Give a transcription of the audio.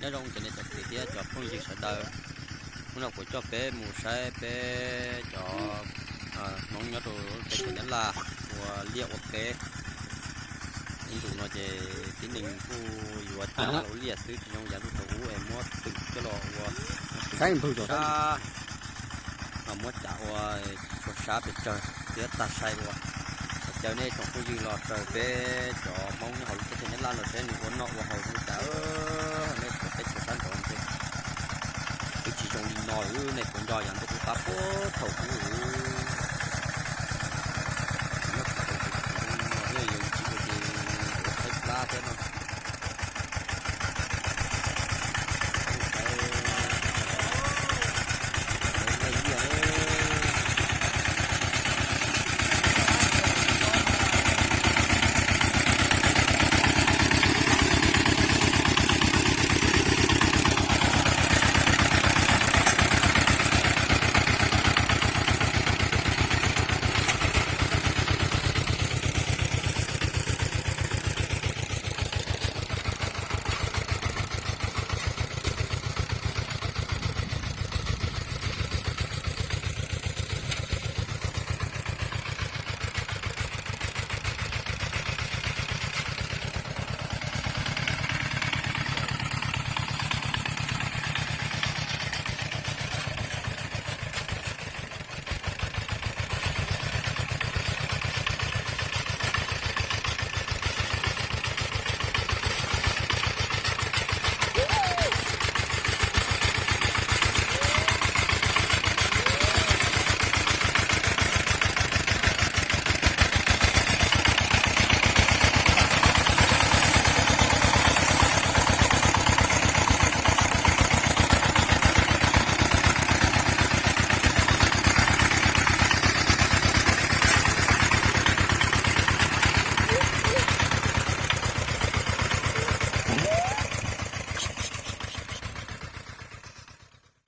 Nyob zoo cov niam cov txiv thiab cov phooj ywg sawv daws, hnub no kuv coj peb mus saib peb cov Hmoob nyob rau teb chaws Nyab Laj ua liaj ua teb. Ib ntus no ces tib neeg kuj yuav coj ua liaj xwb tsis zoo yav ntuj thaum ub es muab twm coj los ua sab, muab cam ua tsis tshua sab pes tsawg thiab tag sai ua. Caw nej tsoom phooj ywg los saib peb cov Hmoob nyob hauv lub teb chaws Nyab Laj los saib nws ua noj ua haus zoo li cas, nej pom teb chaws sab nraud twb tsis zoo li no, nej puas nco yav ntuj qub qab puag thaum ub.